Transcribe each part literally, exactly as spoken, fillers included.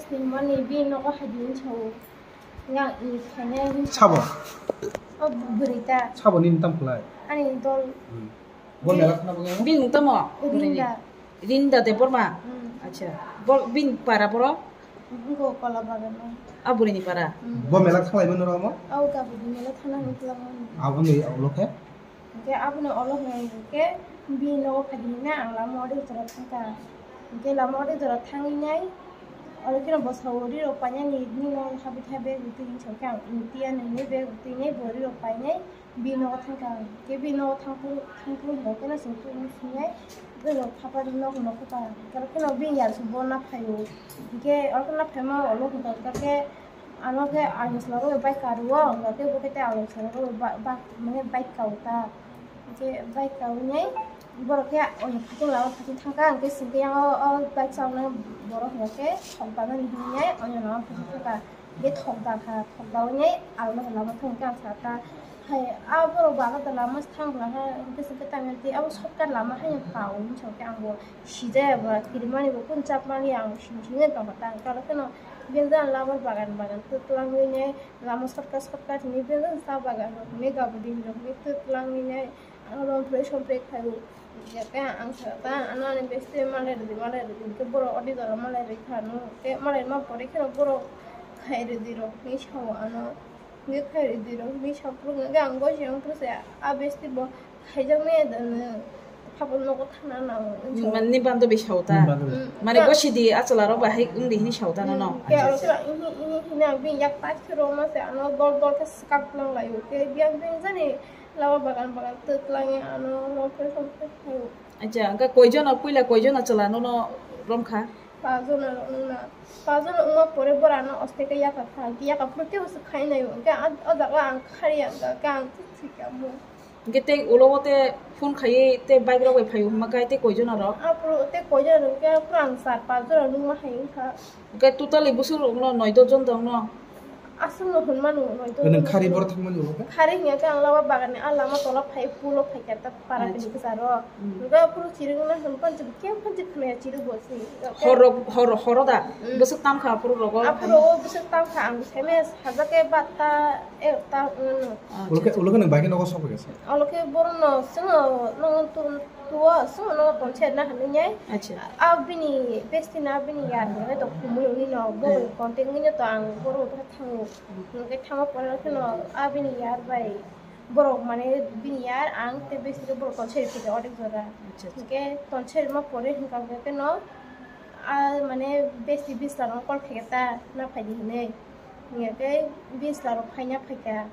Singmani bini nogo hadi hinwi sao. Yang i khainai hinwi Sabo? O bwrwi ta. Sabo nini tam khlai? Ani dol. Hmm. Bo mela khna bagwi? Bini mung tamo? Rinda. Rinda Debbarma? Hmm. Acha. Bo bini para borok? Wngkha Kola Bagan o. A bwrwini para? Hmm. Bo mela khlai mano ramo? Au gabudi mela thana hinwi khlai mano. Aboni ulo khe? Hingke aboni olo hwnka hingke bini nogo phai hwnwi ang lama ori jora thangkha. Hingke lama ori jora thangwi nai oro kheno bwsao ri rok painani nini nogo habwi khe bag rwtwi hinwi sankhe ang tiya nini bag rwtwi nai bo ri rok painai bini nogo thangkha. Hingke bini nogo thangphuru thangphuru hingke no chwng tubui swngnai bini nogo khapar nok nokha ta. Hingke oro kheno bini yar se bo na phaio. Hingke oro kheno na phaima olo hwnka hingka khe Ano khe ang chwla rok bai karu o, hwnba khe bo khe tei ang chwla rok ba, ba, mane bike kau ta. Hwnkhe bike kaui nai borok khe oni phatung lama phatung thang kha, hwnkhe singkhe yang o, o bike chawnai borok hwnba khe thok da nani hinwi nai oni lama phatung thang kha. Hwnkhe thok da kha, thok da ui nai ang no lama thang khe ang sa ta. Hai, a borok bo agota lama se thang bwla khe, hwnkhe se khe tang tei abo shortcut lama haino kau wngwi sa khe ang bo sijaya bwla kirimani bo kunu chapmani ang simi simi tong kha ta, ang karo kheno bini jani lama bagan bagan twlang wngwi nai lama shortcut shortcut hinwi bini jani cha bagan rok hinwi gabudi rok hinwi twlang wngwi nai ang romphre somphre khai o. Hwnkhe ang sa ta ano ani besti malai rwdi malai rwdi hwnkhe borok odi jora malai rwkha no tei malai ma pore kheno borok khai rwdi rok hinwi sao ano. Hwnkhe khairwi dui rok hwnwi saphuru hwnkhe ang goi se wngphuru se a besti bo khaijaknai da nw phabo nogo thana nango. Nini bando bai sao ta? Nini bando bai. Mm. Mane gosidi achwla rok bai hai wngdi hini sao ta nono? Mm. Khe oro se ini ini hini ang bini yak pai se roma se ano dol dol khe swkak lang lai o. Khe biyang biyang jani lama bagan bagan twk lang ano romphre somphre khai o. Acha, hwnkhe koijon puila koijon achwla nono romkha? Pajona rok wngna. Pajona wngma pore borano osteke yaka kha, yaka phuru teibo se khainai o. Hwnkhe a, o jaga ang khari ang kha, ang thik thik amo. Hwnkhe tei ulo o te phone khaiwi tei bike rok bai phaio hwnma khe tei koijon rok? Aphuru tei koijon rok hwnkhe aphuru ang char pajona nungma hai wngkha. Hwnkhe totally bwswk rokno noi dos jon tongno? Aswkno hwnmano noi dos jon. Nwng khari borok thangmani ulo khe? Khari hwnkhe ang lama baganni a lama tola phai pulo phaikha ta. Para kini kwcharo. Hwnkhe phuru chirigwna hwn phan chwng khe phan chwng khwnaya chirigbo se. Horo, horo, horo da? Mm. Bwswk tam kha phuru rogo? Aphuru o bwswk tam kha ang saimaya sajak khe batta ekta wngno. Ulo khe, ulo khe nwng bai khe nogo sok phaikha se? Olo khe borokno chwngno nongo tu, tuo chwngno nongo tonse na hwnwi nai. Acha. A bini besti na bini yar hwnwi to khumui wngwi no bo contact wngwi no to ang borok thango. Hwnkhe thangma pore kheno a bini yar bai. Borok mane bini yar ang tei besti khe borok tonseri phaikha odek jora. Acha, acha. Hwnkhe tonseri ma pore hwnkha hwnkhe no a mane besti bisla rok call khaikha ta na phaidi hinwi. Hwnkhe bisla rok phaina phaikha.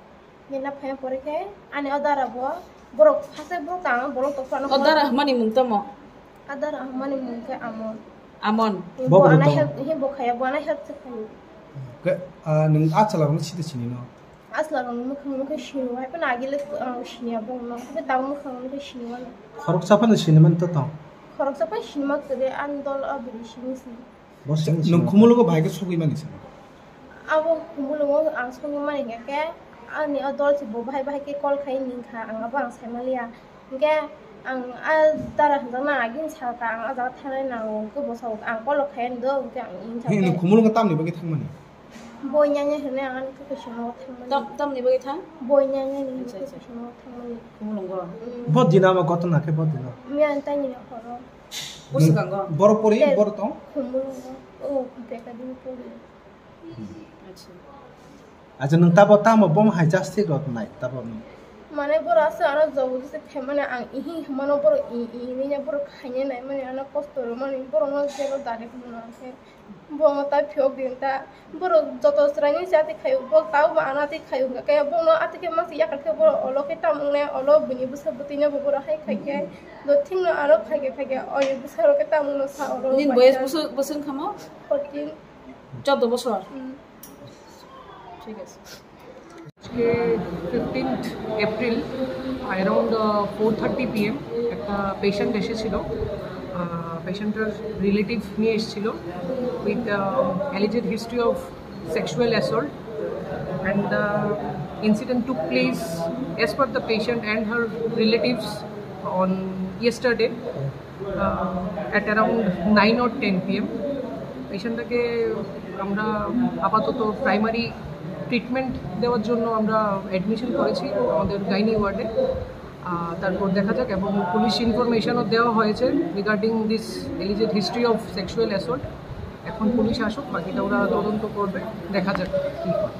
Hwnkhe na phaina pore khe ani o dara bo borok haste borok tang bolong tong phano. O dara hwnmani mung tamo? A dara hwnmani mung khe Amon. Amon. Bo bo ano help, he bo khaya, bo ano help se khayo. Ke, ah, nwng a chwla rokno sita sini no? Asla rokni mwkhang no khe sini o, hai phano agile ang sini ya bongno, khe tabuk mwkhang no khe sini mano. Khoroksa phano sini man to tong? Khoroksa phano sini ma kwrwi, ani dol o bini sini si. Bo sini sini. Nwng Khumulugo bahai khe sogwi mani sa? Abo Khumulugo ang sogwi mani hwnkhe, ani o dol se bo bahai bahai khe call khai ning kha, ang abo ang sai maliya. Hwnkhe ang a dara hwnjakna agini sal ta, ang a jaga thangnai nango, hwnkhe bo sao ang call khai ani do, hwnkhe ang ini Hini thangkhe. Khumulungo tamni bagwi thangmani? Boi nyanya hwnwi ang ani khe kaisa nogo thangmani. Tam, tamni bagwi thang? Boi nyanya ni Acha, hwnwi acha. Kaisa nogo thangmani. Khumulungo? Mm. Bo dina ma gotona khe bo dina? Miyan tani ni horo. Bo swkango? Boro pori, Te boro tong? Khumulungo. O, bekadi pori. Acha. Acha, nwng tabo tamo bomo hai jastik rok nai tabo nwng? Mane boro aswk ano jobor jese khaimani ang ihi hwnmano boro i, i, hinwi boro khaina naimani ano kosto rwmani borokno jebo direct hwnmano khe bo ano ta phiyok di ta boro joto chwraini se ati khaio bo tabo bo ano ati khaio hwnkha khe bono ati khe masa yakar khe boro olo khe tamo wngnai olo bini bwsa bwtwino bo boro hai khai khe do thikno aro khai khe khai khe oini bwsa rok khe tamo wngno sa oro Nini bai boyes ta. Bwswk, bwswk wngkha mo? Fourteen. Chordo bosor? Hmm. ঠিক আছে। আজকে fifteenth April around four thirty PM একটা পেশেন্ট এসেছিল। পেশেন্টটার রিলেটিভ নিয়ে এসেছিল with alleged history of sexual assault, and the incident took place as per the patient and her relatives on yesterday, uh, at around nine or ten p.m. পেশেন্টটাকে আমরা আপাতত primary treatment দেওয়ার জন্য আমরা অ্যাডমিশন করেছি আমাদের গাইনি ওয়ার্ডে। তারপর দেখা যাক, এবং পুলিশ ইনফরমেশনও দেওয়া হয়েছে রিগার্ডিং দিস এলিজেড হিস্ট্রি অফ সেক্সুয়াল অ্যাসল্ট। এখন পুলিশ আসুক, বাকিটা ওরা তদন্ত করবে, দেখা যাক কী হয়।